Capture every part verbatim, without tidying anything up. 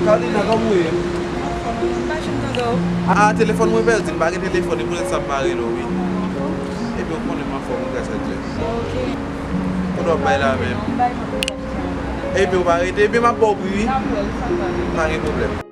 Carlina, kòman w ye? M pa janm tande w. Ah, telefòn mwen pèdi, m pa gen telefòn, e poutèt sa m pa rele w, wi. Epi w konnen m anfòm, wi, gras a Dye. Ok. Kote w ap bay la menm? M bay mwen. Epi w pa rete, epi m ap ba w pri, wi. N ap wè, sa m pa rete. Pa gen pwoblèm.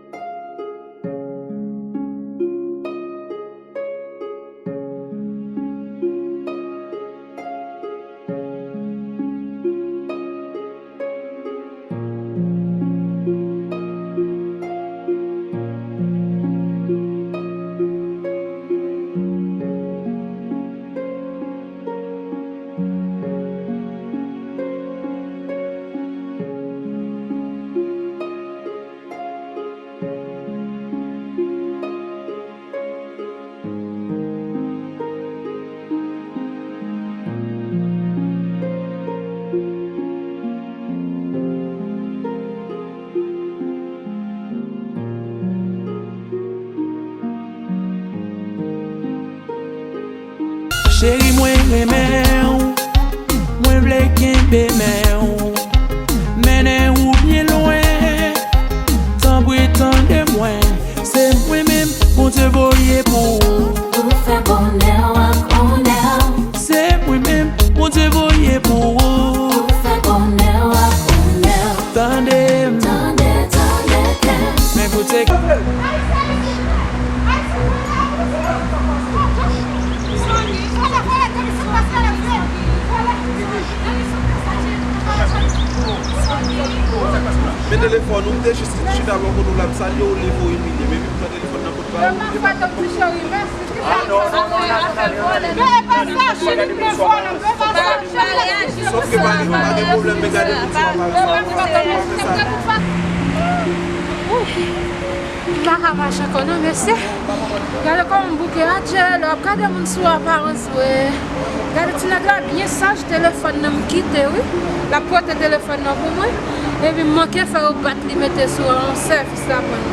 Cheri, mwen renmen w, mwen vle kenbe men w, mennen w byen lwen. Tanpri, tande mwen, se mwen menm Bondye voye pou ou. Pou fè bonè w ak onè w. Se mwen menm Bondye voye pou ou. Pou fè bonè w ak onè w. Tande m. Tande, tande kè m. Men koute. Men telefòn ou, m te jis chita bò kote w la, m salye w, li voye m li, men epi m pran telefòn nan kot pa w. Ah, non, non, non, non, non, non, non. Sòf ke pa gen, pa gen pwoblèm, men gade moun sou aparans la. M pa ka mache ankò non, mesye. Gade kòman m bouke, adje, lè w ap gade moun sou aparans, wi. Gade ti nèg la byen saj, telefòn nan m kite, wi. L ap pote telefòn nan pou mwen. Epi m manke fè yo bat li mete sou yon sèvis la pou mwen.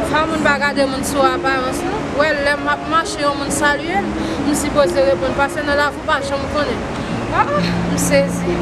Fò moun pa gade moun sou aparans, non. Wè, lè m ap mache, yon moun salye m, m sipoze reponn. Paske nan lavi w pa janm konnen. Ah, m sezi.